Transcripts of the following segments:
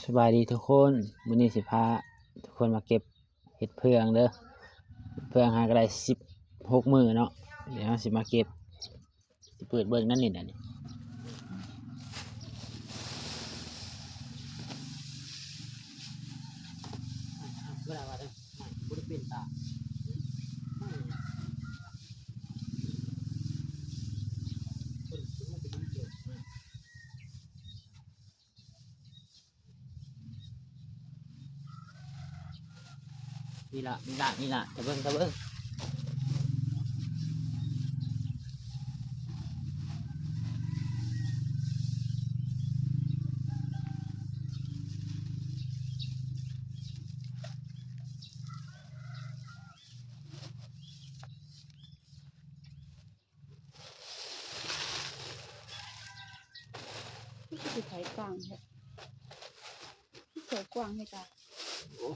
ສະບາຍດີທຸກຄົນ, ມື້ນີ້ຊິພາທຸກຄົນມາເກັບເຫັດເຜືອງເດີ. ເຜືອງຫາກໍໄດ້ສິບຫົກມື້ເນາະ, ດຽວເຮົາຊິມາເກັບ, ຊິເປີດເບິ່ງນັ້ນນີ້ນະນີ້. ນີ້ລະ ນີ້ລະ ນີ້ລະ ຕາເບິ່ງ ຕາເບິ່ງ. ຄືຊິໄຖກວ້າງແທ້ ຄືໄຖກວ້າງແທ້ກະ. ໂອ້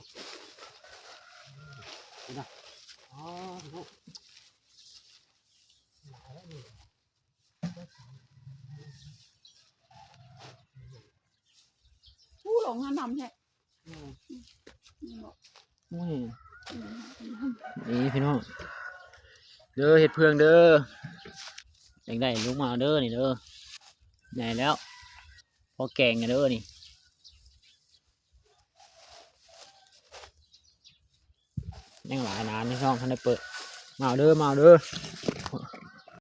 ນີ້ນະ ອໍ ພີ່ນ້ອງ ຫຼາຍແລ້ວນີ້. ອູ້ ລົງຫານ້ຳແທ້. ອືມ ນີ້ບໍ? ໂອ້ຍ ນີ້ພີ່ນ້ອງເດີ ເຫັດເຜືອງເດີ, ຢາກໄດ້ລົງມາເດີນີ້ເດີ. ໃຫຍ່ແລ້ວ ພໍແກງເດີນີ້. ຍັງຫຼາຍນານພີ່ນ້ອງ ທັນໄດ້ເປີດ. ມາເດີ ມາເດີ.